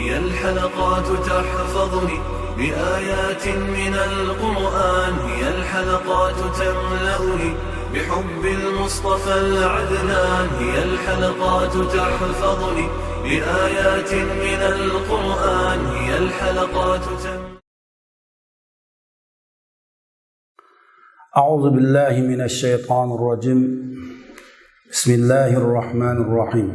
هي الحلقات تحفظني بآيات من القرآن، هي الحلقات تملأني بحب المصطفى العدنان، هي الحلقات تحفظني بآيات من القرآن، هي الحلقات تملأني. أعوذ بالله من الشيطان الرجيم. بسم الله الرحمن الرحيم.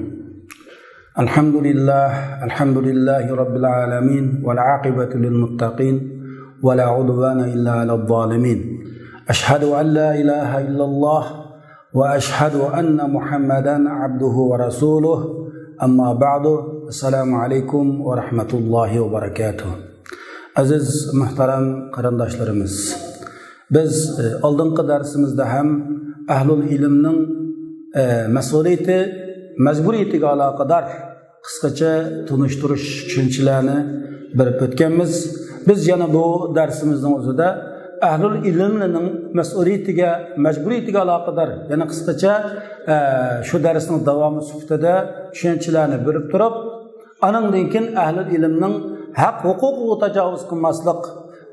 الحمد لله، الحمد لله رب العالمين، والعاقبة للمتقين، ولا عدوان إلا على الظالمين. أشهد أن لا إله إلا الله وأشهد أن محمدا عبده ورسوله. أما بعد، السلام عليكم ورحمة الله وبركاته. Aziz muhtaram qarindoshlarimiz, biz oldingi darsimizda ham ahlul ilmning mas'uliyati, majburiyatiga aloqador qisqacha tunishtirish tushunchalarini berib o'tganmiz. Biz yana bu darsimizning o'zida ahlul ilmning mas'uliyatiga, majburiyatiga aloqador yana qisqacha shu darsning davomi sifatida tushunchalarni berib turib, aningdan keyin ahlul ilmning haq huquqiga tajovuz qilmaslik,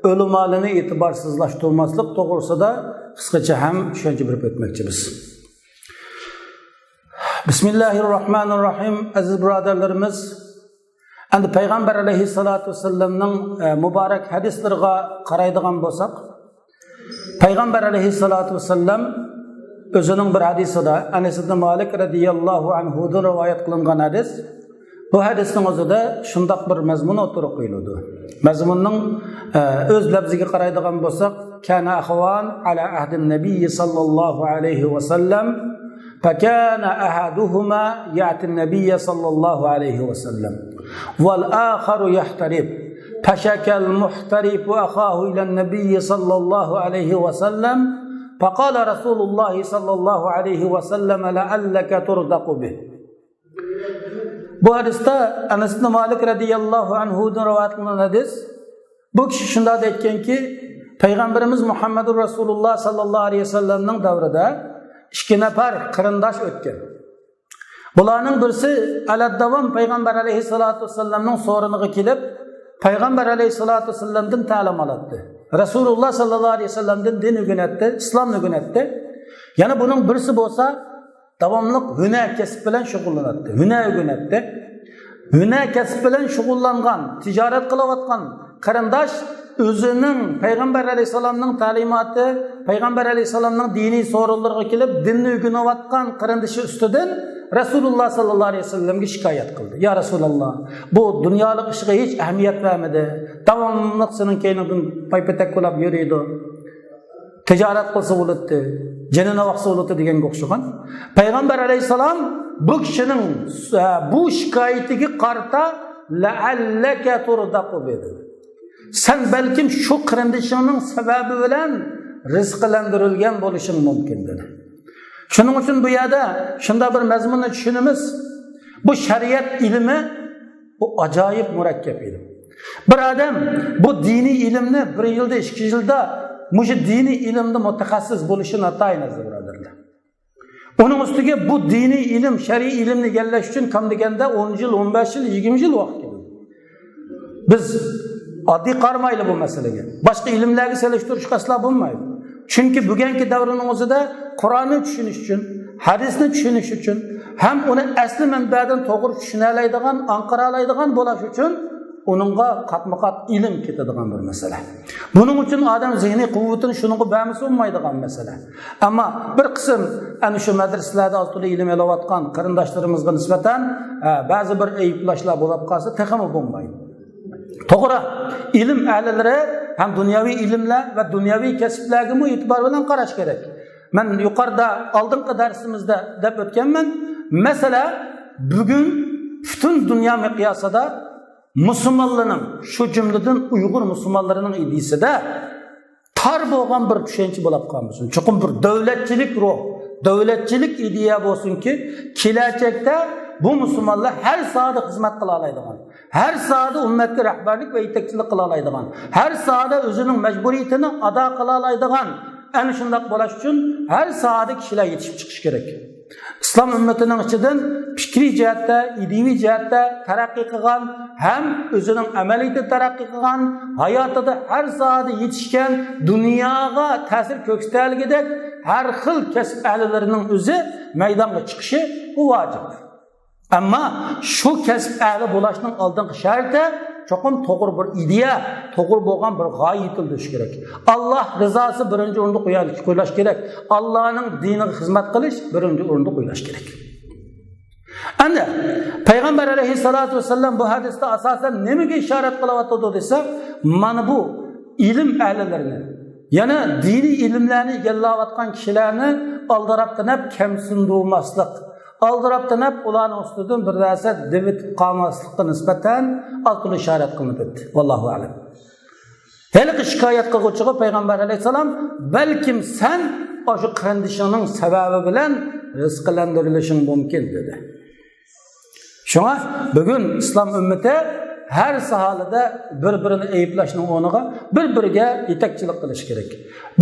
o'limalini e'tiborsizlashtirmaslik to'g'risida qisqacha ham tushuncha berib o'tmoqchimiz. Bismillahirrahmanirrahim. Aziz birodarlarimiz, endi payg'ambar alayhissalotu vassalamning muborak hadislariga qaraydigan bo'lsak, payg'ambar alayhissalotu vassalam o'zining bir hadisida Anas ibn Malik radhiyallohu anhudan rivoyat qilingan hadis. Bu hadisning o'zida shundoq bir mazmun o'tirib qo'yiladi. Mazmunning o'z lafziga qaraydigan bo'lsak, kana ahvan ala ahdin nabiy sallallohu alayhi vasallam فكان أحدهما يأتي النبي صلى الله عليه وسلم والآخر يحترب فشكى المحترف أخاه إلى النبي صلى الله عليه وسلم فقال رسول الله صلى الله عليه وسلم لعلك تردق به. Bu hadisda Anas ibn Malik radhiyallohu anhudan rivoyat qilingan hadis. Bu kishi shunday aytganki, payg'ambarimiz Muhammadur Rasululloh sallallohu alayhi vasallamning davrida ikki nafar qarindosh o'tgan. Bularning birisi aladdavom payg'ambar alayhissalotu vassalamning so'riniga kelib, payg'ambar alayhissalotu vassalamdan ta'lim oladi. Rasululloh sallallohu alayhi vasallamdan din o'rganadi, islomni o'rganadi. Yana buning birisi bo'lsa davomli hunar kasb bilan shug'ullanadi, hunar o'rganadi. Hunar kasb bilan shug'ullangan, tijorat qilayotgan qarindosh o'zining payg'ambar alayhissalomning ta'limoti, payg'ambar alayhissalomning diniy so'rovlariga kelib dinni o'rganayotgan qarindoshi ustidan Rasululloh sallallohu alayhi vasallamga shikoyat qildi. Ya Rasululloh, bu dunyolik ishga hech ahamiyat bermadi. Davomli sening keynidan paypatak qilib yuriydi. Tijorat qilsa bo'ladi, jinini vaqsa bo'ladi deganga o'xshagan. Payg'ambar alayhissalom bu kishining bu shikoyatiga qarta la'allaka turdaqu dedi. Sen balkim shu qarindishingning sababi bilan rizqlantirilgan bo'lishing mumkin dedi. Shuning uchun bu yerda shunda bir mazmunni tushunamiz. Bu shariat ilmi bu ajoyib murakkab ilm. Bir odam bu diniy ilmni bir yilda, 2 yilda mushu diniy ilmda mutaxassis bo'lishi natayin, aziz birodarlar. Uning ustiga bu diniy ilm, shariy ilmni egallash uchun kam deganda 10 yil, 15 yil, 20 yil vaqt kerak. Biz oddiy qaramayli bu masalaga. Boshqa ilmlarga solishtirishga aslo bo'lmaydi. Chunki bugungi davrning o'zida Qur'onni tushunish uchun, hadisni tushunish uchun ham uni asli manbadan to'g'ri tushuna oladigan, anqara oladigan bo'lish uchun uningga qatma-qat ilm ketadigan bir masala. Buning uchun odam zehniy quvvatini shunga bermasa bo'lmaydigan masala. Ammo bir qism ana shu madrasalarda oz to'la ilm olayotgan qarindoshlarimizga nisbatan ba'zi bir ayblashlar bo'lib qolsa texmi bo'lmaydi. To'g'ri, ilm ahlilari ham dunyoviy ilmlar va dunyoviy kasblarga e'tibor bilan qarash kerak. Men yuqorida oldingi darsimizda deb o'tganman. Masala bugun butun dunyo miqyosida musulmonlarning, shu jumladan Uyg'ur musulmonlarining idisida tor bo'lgan bir tushuncha bo'lib qolmasin. Chuqur bir davlatchilik ruh, davlatchilik ideya bo'lsinki, kelajakda bu musulmonlar har soatda xizmat qila oladigan, har soatda ummatga rahbarlik va yetakchilik qila oladigan, har soatda o'zining majburiyatini ado qila oladigan, ana shundoq bo'lish uchun har soatda kishilar yetishib chiqish kerak. İslam ümmetining ichidan fikriy jihatda, ideyaviy jihatda taraqqiy qilgan, ham o'zining amaliyotida taraqqiy qilgan, hayotida har sohada yetishgan, dunyoga ta'sir ko'rsatligidek har xil kasb ahlilarining o'zi maydonga chiqishi bu vojib. Ammo shu kasb ahli bo'lishning oldingi sharti cho'qim to'g'ri bir ideya, to'g'ri bo'lgan bir g'oya yetildirish kerak. Alloh rizosi birinchi o'rinda qo'yish kerak. Allohning diniga xizmat qilish birinchi o'rinda qo'yish kerak. Endi Payg'ambar alayhissalotu vassallam bu hadisda asosan nimaga ishorat qilyotdi desa, mana bu ilm ahlilarini, yana diniy ilmlarni egallayotgan kishilarni aldirab tinab kamsindirmaslik, aldirab tinab ularning ustidan bir narsa devitib qolmaslikqa nisbatan altun ishorat qilinib o'tdi. Vallohu a'lam. Haliqi shikoyat qilg'uchiga Payg'ambar alayhissalom balkim sen shu qarindishingning sababi bilan rizqlantirilishing mumkin dedi. Shunga bugun islom ummati har sohada bir-birini ayblashning o'rniga bir-biriga yetakchilik qilish kerak.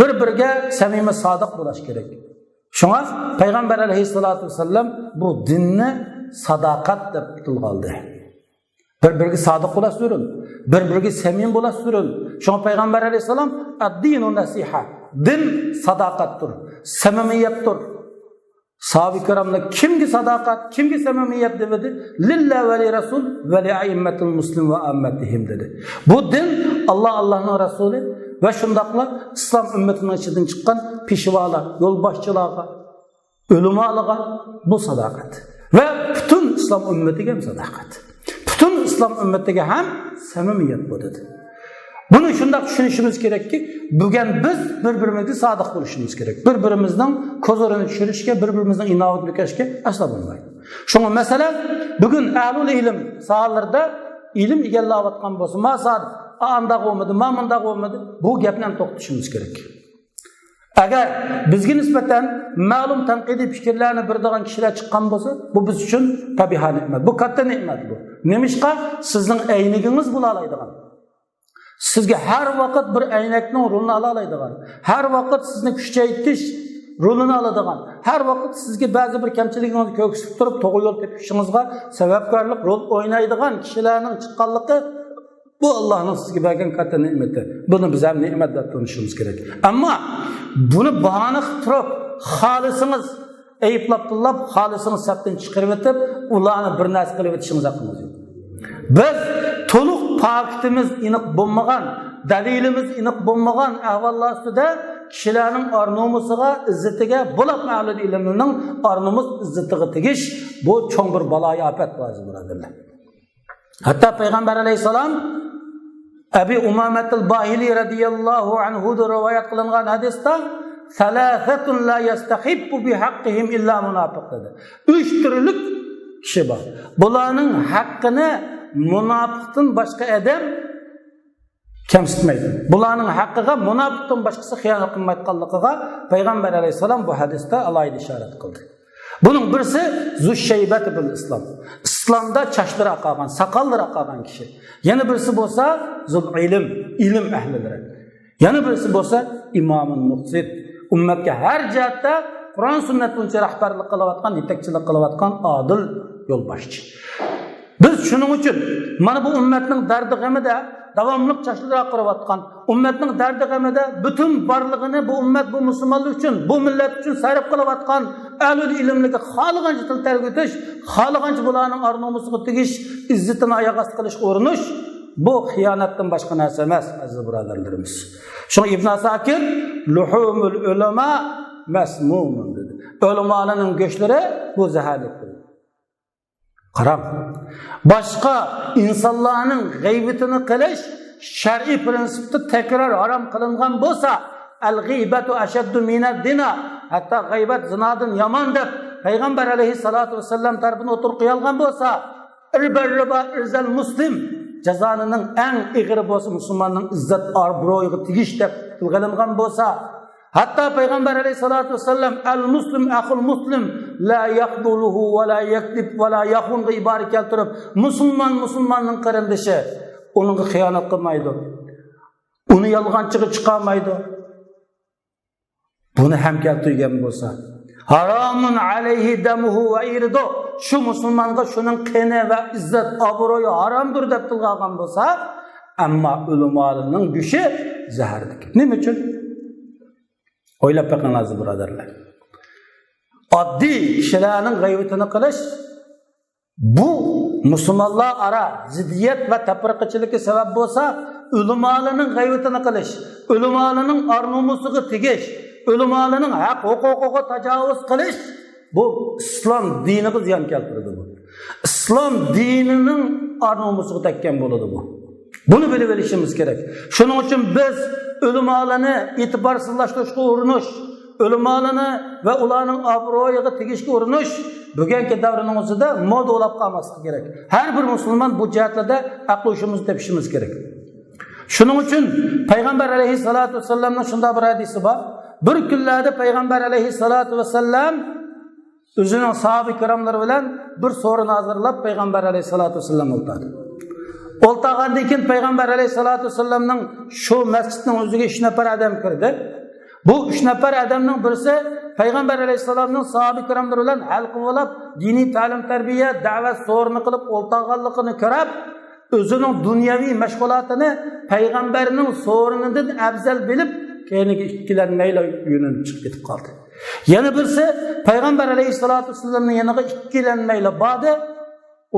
Bir-biriga samimiy sodiq bo'lish kerak. Shunga Payg'ambar alayhissalotu vassallam bu dinni sadoqat deb tilga oldi. Bir-biriga sodiq bo'lash zarur, bir-biriga samimiy bo'lash zarur. Shunga Payg'ambar alayhissalom ad-dinu nasiha, din sadoqatdir, samimiyatdir. Sahabe-i kiramlar kimga sadoqat, kimga samimiyat dedi? Lillah va li rasul va li aimmatil muslim va ammatihim dedi. Bu din Allah, Allohning rasuli va shundoqla islom ummatining ichidan chiqqan peshvolar, yo'lboshchilarga, ulamolarga bu sadoqat va butun islom ummatiga ham sadoqat. Butun islom ummatiga ham samimiyat bu dedi. Buni shundoq tushunishimiz kerakki, bugun biz bir-birimizga sodiq bo'lishimiz kerak. Bir-birimizning ko'zorini tushirishga, bir-birimizning inovatini yukashga aslo bo'lmaydi. Shunga masalan, bugun ahlul ilm sohalarida ilm egallayotgan bo'lsa, ma sodiq, andaq bo'lmadi, ma bundaq bo'lmadi, bu gapni ham to'xtatishimiz kerak. Agar bizga nisbatan ma'lum tanqidiy fikrlarni beradigan kishilar chiqqan bo'lsa, bu biz uchun tabiha ne'mat. Bu katta ne'mat bu. Nemishqa sizning aynigingiz bo'la oladigan. Sizga har vaqt bir aynakning rolini ola oladigan, har vaqt sizni kuchaytirish rolini oladigan, har vaqt sizga ba'zi bir kamchiligingizni ko'rsatib turib, to'g'ri yo'l tepishingizga sababkorlik rol o'ynaydigan kishilarning chiqqanligi bu Allohning sizga bergan katta ne'mati. Buni biz ham ne'mat deb tunishimiz kerak. Ammo buni bahona qilib turib, xolisingiz ayblab tillab, xolisingiz safdan chiqarib o'tib, ularni bir narsa qilib o'tishingiz haqqimiz yo'q. Biz to'liq pokitimiz aniq bo'lmagan, dalilimiz aniq bo'lmagan ahvollar ustida kishilarning or-nomusiga, izzatiga, bo'lib ahli ilmning or-nomus izzatiga tegish bu cho'ng bir baloyi ofat aziz birodarlar. Hatto Payg'ambar alayhissalom Abi Umamat al-Bahili radhiyallohu anhu rivoyat qilingan hadisda salasatun la yastahibbu bihaqqihim illa munofiq dedi. 3 turlik kishi bor. Bularning haqqini munofiqdan boshqa odam kamsitmaydi. Bularning haqqiga munofiqdan boshqasi xiyonat qilmayotganligiga Payg'ambar alayhissalom bu hadisda alohida ishorat qildi. Buning birisi zushaybati bil islom. Islomda chashlari oqargan, soqollari oqargan kishi. Yana birisi bo'lsa zul ilm, ilm ahlilari. Yana birisi bo'lsa imomul muqsid, ummatga har jihatda Qur'on sunnat bo'yicha rahbarlik qilayotgan, yetakchilik qilayotgan odil yo'lboshchi. Biz shuning uchun mana bu ummatning dardi g'amida davomli chashlar oqirayotgan, ummatning dardi g'amida butun borlig'ini bu ummat, bu musulmonlar uchun, bu millat uchun sarf qilayotgan ahlul ilmlarga xohlagancha til targ'itish, xohlagancha bularning or-nomusiga tegish, izzatini oyoq osti qilishga urinish bu xiyonatdan boshqa narsa emas, aziz birodarlarimiz. Shunga Ibn Asakir luhumul ulama masmumun dedi. Ulamolarning go'shtlari bu zaharlikdir. Qarang. Boshqa insonlarning g'aybatini qilish shar'iy prinsipda takror harom qilingan bo'lsa, al-g'iybatu ashaddu minad zina, hatto g'aybat zinodan yomon deb Payg'ambar alayhissalatu vassallam tarafidan o'tirib qo'yilgan bo'lsa, irbar riba irzal muslim jazonining eng ig'iri bo'lsa musulmonning izzat obro'yiga tegish deb tilga bo'lsa, hatto Payg'ambar alayhissalatu vassallam al muslim axul muslim la yaqduluhu va la yakdib va la yaxunga ibora keltirib, musulmon musulmonning qarindishi uningga xiyonat qilmaydi, uni yolg'onchiga chiqarmaydi. Buni ham keltirgan bo'lsa, Haramun aleyhi demuhu ve irdu. Şu musulmanga şunun qini ve izzet obro'yi haramdır deb tilga olgan bo'lsa, ammo ulamolarning go'shi zaharlik. Nima uchun? O'ylab boqing aziz birodarlar. Oddiy kishilarning g'ayvatini qilish bu musulmonlar aro ziddiyat va tafriqachilikka sabab bo'lsa, ulamolarning g'ayvatini qilish, ulamolarning or-nomusiga tegish, ulamolarning haq huquqiga tajovuz qilish bu islom diniga ziyon keltiradi bu. Islom dinining or-nomusiga tekkan bo'ladi bu. Buni bilib olishimiz kerak. Shuning uchun biz ulamolarni e'tiborsizlashtirishga urinish, ulamolarni va ularning obro'yiga tegishga urinish bugungi davrning o'zida moda bo'lib qolmasligi kerak. Har bir musulmon bu jihatlarda aql hushimizni tepishimiz kerak. Shuning uchun payg'ambar alayhissalotu vassalamning shunday bir hadisi bor. Bir kunlarda payg'ambar alayhissalotu vassalam o'zining sahoba ikromlari bilan bir so'rin hozirlab payg'ambar alayhissalotu vassalam o'ltirdi. O'ltirgandan keyin payg'ambar alayhissalotu vassalamning shu masjidning o'ziga 3 nafar odam kirdi. Bu 3 nafar odamning birisi payg'ambar alayhissalomning sahoba ikromlari bilan halqa bo'lib diniy ta'lim tarbiya da'vat so'rini qilib o'ltirganligini ko'rib, o'zining dunyoviy mashg'ulotini payg'ambarning so'rinidan afzal bilib, keyiniga ikkilanmayla yo'nalib chiqib ketib qoldi. Yana birisi payg'ambar alayhissalotu vassalamning yoniga ikkilanmayla bordi,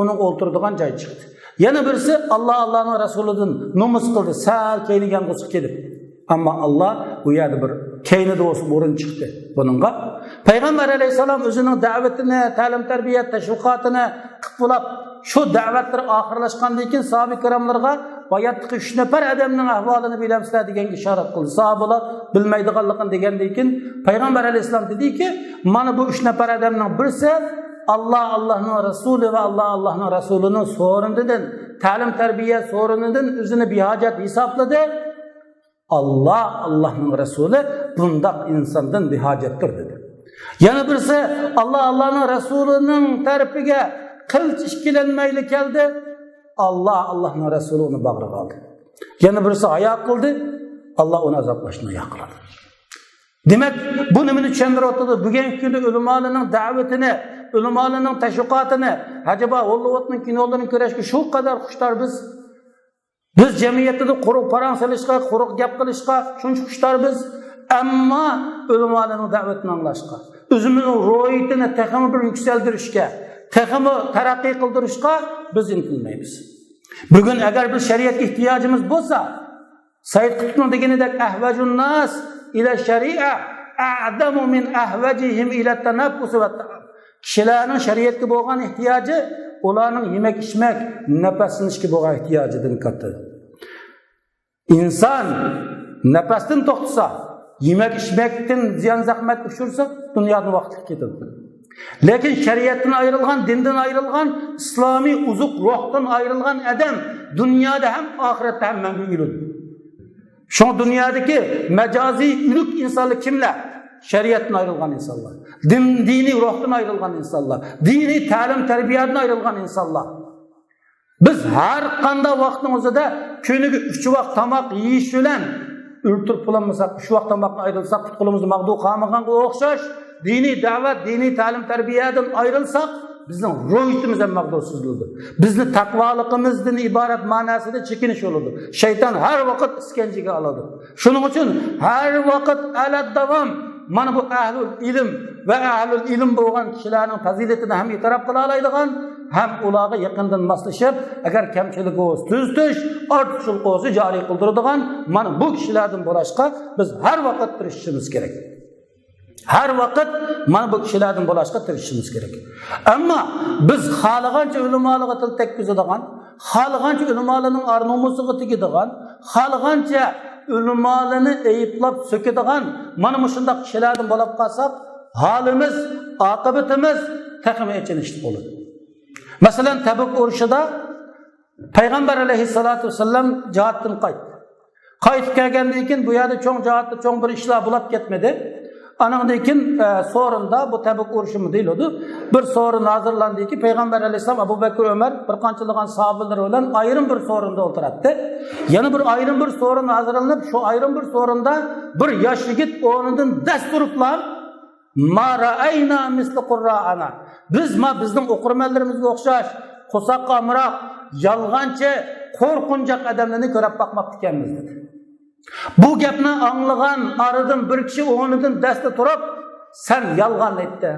uni o'ltiradigan joy chiqdi. Yana birisi Alloh Allohning rasulidan nomus qildi, sal keyiniga qo'sib kelib. Ammo Alloh u yerda bir keynida bo'lsa o'rin chiqdi buningga. Payg'ambar alayhissalom o'zining da'vatini, ta'lim tarbiya tashviqotini qilib, shu da'vatlar oxirlashgandan keyin sahoba ikromlarga boyatdagi 3 nafar odamning ahvolini bilamsizlar degan ishorat qildi. Sahobalar bilmaydiganligini degandan keyin payg'ambar alayhissalom dediki, mana bu 3 nafar odamning birisi Alloh Allohning rasuli va Alloh Allohning rasulining so'rinidan, ta'lim tarbiya so'rinidan o'zini behojat hisobladi. Alloh Allohning rasuli bundoq insondan behojatdir dedi. Yana birisi Alloh Allohning rasulining tarafiga qilch ikkilanmayli keldi. Alloh Allohning rasuli uni bag'riga oldi. Yana birisi hayo qildi. Alloh uni azoblashni hayo qiladi. Demak, bu nimani tushuntiryotdi? Bugungi kunda ulamolarning da'vatini, ulamolarning tashviqotini, acaba Hollywoodning kinolarini ko'rishga shu qadar xushtor biz. Biz jamiyatda quruq parang solishga, quruq gap qilishga shuncha xushtor biz. Ammo ulamolarning da'vatini anglashga, o'zimizning ro'yitini texmi bir yuksaltirishga, texmi taraqqiy qildirishga biz intilmaymiz. Bugun agar biz shariatga ehtiyojimiz bo'lsa, Said Qutbning deganidek ahvajun nas ila sharia a'damu min ahvajihim ila tanaffus va ta'am. Kishilarning shariatga bo'lgan ehtiyoji ularning yemak ichmak, nafaslanishga bo'lgan ehtiyojidan katta. Inson nafasdan to'xtasa, yemak ichmakdan ziyon zahmat uchirsa, dunyodan vaqtli ketadi. Lekin shariatdan ayrilgan, dindan ayrilgan, islomiy uzuq ruhdan ayrilgan odam dunyoda ham oxiratda ham mangu o'ladi. Shu dunyodagi majoziy ulug' insonlar kimlar? Shariatdan ayrilgan insonlar, din, diniy ruhdan ayrilgan insonlar, diniy ta'lim tarbiyadan ayrilgan insonlar. Biz har qanday vaqtning o'zida kuniga 3 vaqt tomoq yeyish bilan o'ltirib bo'lolmasak, 3 vaqt tomoqdan ayrilsak, qo'limiz mag'du qolmaganga o'xshash diniy da'vat, diniy ta'lim tarbiyadan ayrilsak, bizning ro'yitimiz ham mag'dursizladi. Bizni taqvoligimizdan iborat ma'nosida chekinish bo'ladi. Shayton har vaqt iskanjaga oladi. Shuning uchun har vaqt alad davom mana bu ahlul ilm va ahlul ilm bo'lgan kishilarning fazilatini ham e'tirof qila oladigan, ham ularga yaqindan moslashib, agar kamchilik bo'lsa tuzatish, ortiqchilik bo'lsa joriy qildiradigan mana bu kishilardan bo'lishga biz har vaqt tirishishimiz kerak. Har vaqt mana bu kishilardan bo'lishga tirishishimiz kerak. Ammo biz xohlagancha ulamolarga til tekkizadigan, xohlagancha ulamolarning or-nomusiga tegadigan, xohlagancha ulamolarni ayblab so'kadigan mana shundoq kishilardan bo'lib qolsak, holimiz, oqibatimiz texmi achinishli bo'ladi. Masalan, Tabuk urushida payg'ambar alayhissalotu vassalam jihoddan qaytdi. Qaytib kelgandan keyin bu yerda cho'ng jihodda cho'ng bir ishlar bo'lib ketmadi. Anandan keyin so'rinda bu Tabuk urushimi deyiladi. Bir so'rin hazırlandiki payg'ambar alayhissalom Abu Bakr, Umar bir qanchalagan sahobalar bilan ayrim bir so'rinda o'tiradi. Yana bir ayrim bir so'rin hazırlanıp shu ayrim bir so'rinda bir yosh yigit o'rnidan dast turiblar Ma ra'ayna misli qurra'ana. Biz ma bizning o'qirmanlarimizga o'xshash qo'saqqa amroq, yolg'onchi, qo'rqinchoq odamlarni ko'rib boqmabdi ekanmiz dedi. Bu gapni anglagan aradan bir kishi o'rnidan dasta turib, sen yolg'on aytdi.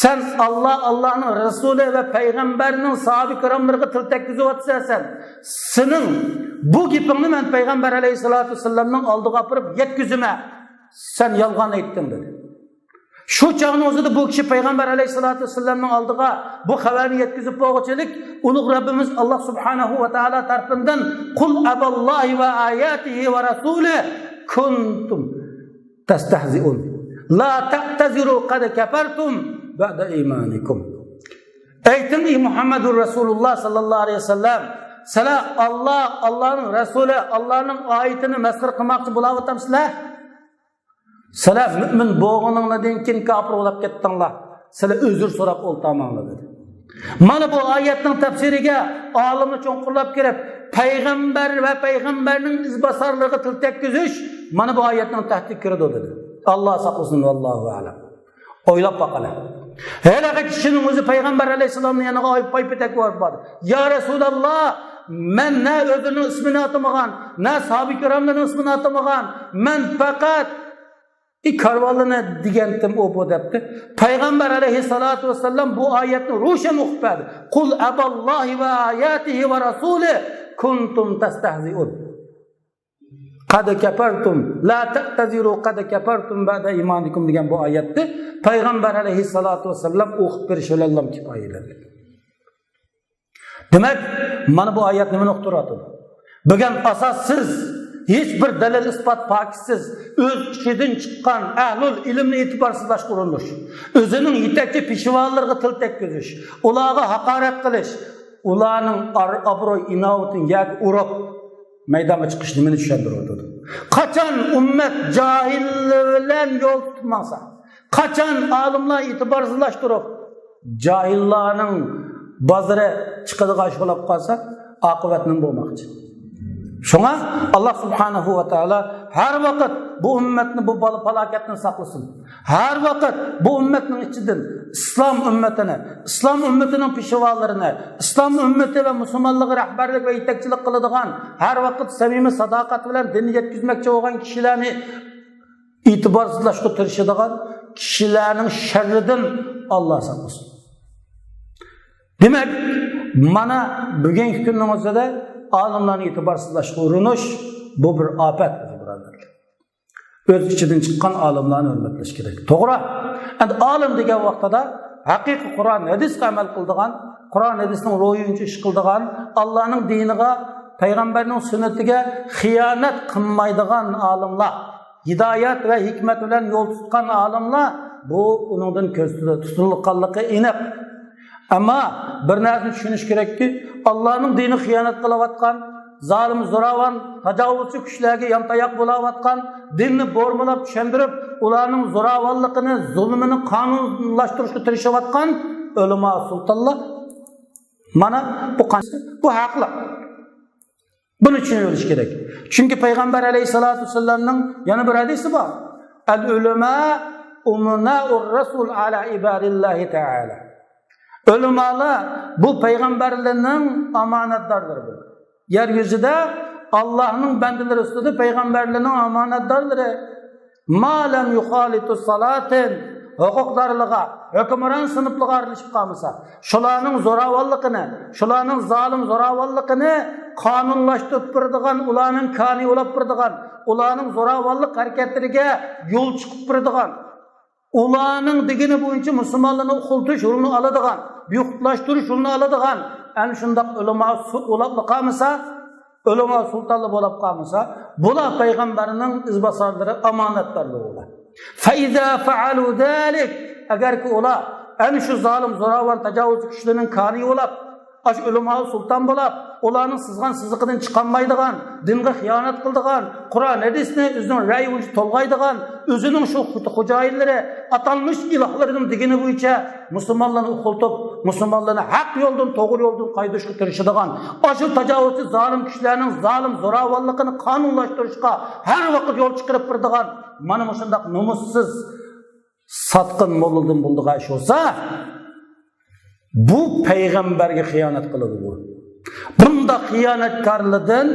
Sen Allah, Allahning Rasuli va payg'ambarining sahoba ikromlariga til tekkizyapsan sen. Sening bu gapingni men payg'ambar alayhissalatu vassalamning oldiga olib yetkazma. Sen yolg'on aytding dedi. Shu chog'ni o'zida bu kishi payg'ambar alayhissalatu vassalamning oldiga bu xabarni yetkazib bo'lg'uchilik ulug' Rabbimiz Alloh subhanahu va taolo tarafidan qul aballohi va ayatihi va rasulihi kuntum tastahziun la ta'taziru qad kafartum ba'da imanikum. Ayting ey Muhammadur Rasululloh sallallohu alayhi vasallam, sizlar Alloh, Allohning rasuli, Allohning oyatini masxara qilmoqchi bo'layapsizlar? Sizlar mümin bo'g'ininglardan keyin kofir bo'lib ketdinglar. Sizlar uzr so'rab o'ltamanglar dedi. Mana bu oyatning tafsiriga olimni cho'nqurlab kirib, payg'ambar va payg'ambarning izbosarlariga til tekkizish mana bu oyatning tahtiga kiradi dedi. Alloh saqlasin, vallohu a'lam. O'ylab boqinglar. Hali kishining o'zi payg'ambar alayhissalomning yoniga oyib paypatak borib bordi. Ya Rasululloh, men na o'zining ismini atamagan, na sahoba ikromlarning ismini atamagan, men faqat karvonlarni degandim u bu debdi. Payg'ambar alayhissalatu vassalam bu oyatni ro'shan o'qib berdi. Qul aballohi va ayatihi va rasulihi kuntum tastahziun. Qad kafartum la ta'taziru qad kafartum ba'da imanikum degan bu oyatni payg'ambar alayhissalatu vassalam o'qib berishi bilan kifoyalandi. Demak, mana bu oyat nimani uqtiradi? Bugun asossiz, hech bir dalil isbot pokitsiz o'z ichidan chiqqan ahlul ilmni e'tiborsizlashga urinish, o'zining yetakchi peshvolariga til tekkizish, ularga haqorat qilish, ularning obro'y inovatini yerga urib maydonga chiqish nimani tushuntiradi? Qachon ummat johil bilan yo'l tutmasa, qachon olimlar e'tiborsizlashtirib johillarning bozori chiqadigan ish bo'lib qolsa, oqibat nima bo'lmoqchi? Shunga Alloh subhanahu va taolo har vaqt bu ummatni bu falokatdan saqlasin. Har vaqt bu ummatning ichidan islom ummatini, islom ummatining peshvolarini, islom ummati va musulmonlarga rahbarlik va yetakchilik qiladigan, har vaqt samimiy sadoqat bilan dinni yetkazmoqchi bo'lgan kishilarni e'tiborsizlashga tirishadigan kishilarning sharridan Alloh saqlasin. Demak, mana bugungi kunning o'zida olimlarni e'tiborsizlashga urinish bu bir ofat, birodarlar. O'z ichidan chiqqan olimlarni hurmatlash kerak. To'g'ri. Endi olim degan vaqtida haqiqiy Qur'on hadisga amal qildigan, Qur'on hadisning ro'yincha ish qildigan, Allohning diniga, payg'ambarning sunnatiga xiyonat qilmaydigan olimlar, hidoyat va hikmat bilan yo'l tutgan olimlar bu uningdan ko'z tutilganligi aniq. Ammo bir narsani tushunish kerakki, Allohning dini xiyonat qilayotgan, zolim, zo'ravon, tajovuzchi kuchlarga yontayoq bo'layotgan, dinni bo'rmalab tushuntirib, ularning zo'ravonligini, zulmini qonunlashtirishga tirishayotgan ulamo sultonlar mana bu bu haqli. Buni tushunib kerak. Chunki payg'ambar alayhissalatu vassalamning yana bir hadisi bor. Al ulama umuna'ur rasul ala ibadillahi ta'ala. Ulamolar bu payg'ambarlarning omonatdorlari. Yer yuzida Allohning bandalari ustida payg'ambarlarning omonatdorlari. Ma lam yukhalitu salatin huquqdorliga, hukmron sinfliga aralashib qolmasa, shularning zo'ravonligini, shularning zolim zo'ravonligini qonunlashtirib turadigan, ularning koni bo'lib turadigan, ularning zo'ravonlik harakatlariga yo'l chiqib turadigan, ularning degani bo'yicha musulmonlarni uqultish yo'lini oladigan, buyuqlashtirish yo'lini oladigan ana shundoq ulamo bo'lib qolmasa, ulamo sultonlar bo'lib qolmasa, bular payg'ambarning izbosarlari, omonatdorlari ular. فَإِذَا فَعَلُوا ذَلِكَ agarki ular ana shu zolim, zo'ravon, tajovuzchi kuchlarning koni bo'lib, ash ulamo sulton bo'lib, ularning sizgan siziqidan chiqolmaydigan, dinga xiyonat qildigan, Qur'on hadisni o'zining ra'yi bo'yicha to'lg'aydigan, o'zining shu xo'jayinlari atalmish ilohlarining degani bo'yicha musulmonlarni uqultib, musulmonlarni haq yo'ldan, to'g'ri yo'ldan qaytishga tirishadigan, shu tajovuzchi zolim kuchlarning zolim zo'ravonligini qonunlashtirishga har vaqt yo'l chiqarib turadigan mana shundoq nomussiz Satqın molladan bo'ldigan ish bo'lsa, bu payg'ambarga xiyonat qiladi bu. Bunda xiyonatkorlardan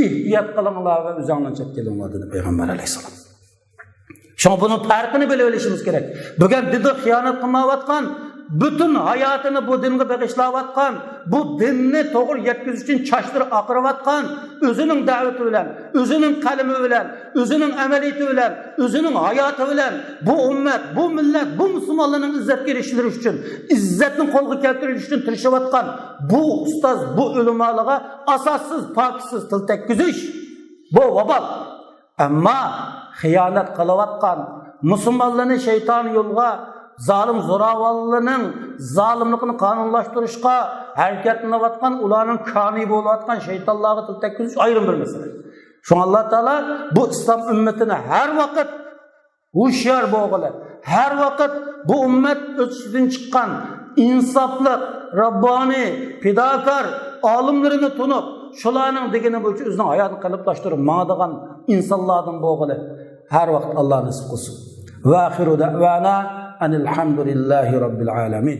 ehtiyot qilinglar va o'zinglarni chetga olinglar dedi payg'ambar alayhissalom. Shunga buni farqini bilib olishimiz kerak. Bugun dinga xiyonat qilmayotgan, butun hayotini bu dinga bag'ishlayotgan, bu dinni to'g'ri yetkazish uchun chochlari oqirayotgan, o'zining da'vati bilan, o'zining qalami bilan, o'zining amaliyati bilan, o'zining hayoti bilan bu ummat, bu millat, bu musulmonlarning izzatga erishishlari uchun, izzatni qo'lga keltirish uchun tirishayotgan bu ustoz, bu ulamolarga asossiz, pokissiz til tekkizish bu vabol. Ammo xiyonat qilayotgan musulmonlarni shayton yo'lga, zalim zo'ravonlarning zolimligini qonunlashtirishga harakatlanayotgan, ularning koni bo'layotgan shaytonlarga til tekkizish ayrim bir masala. Shunga Alloh taolo bu islom ummatini har vaqt hushyor bo'lg'ili, har vaqt bu ummat o'z ichidan chiqqan insofliq, robboniy, fidokor olimlarini tunib, shularning degani bo'yicha o'zining hayotini qiliblashtirib mangadigan insonlardan bo'lg'ili har vaqt Alloh nasib qilsin. Va axiru da'vana anil hamdulillahi robbil alamin.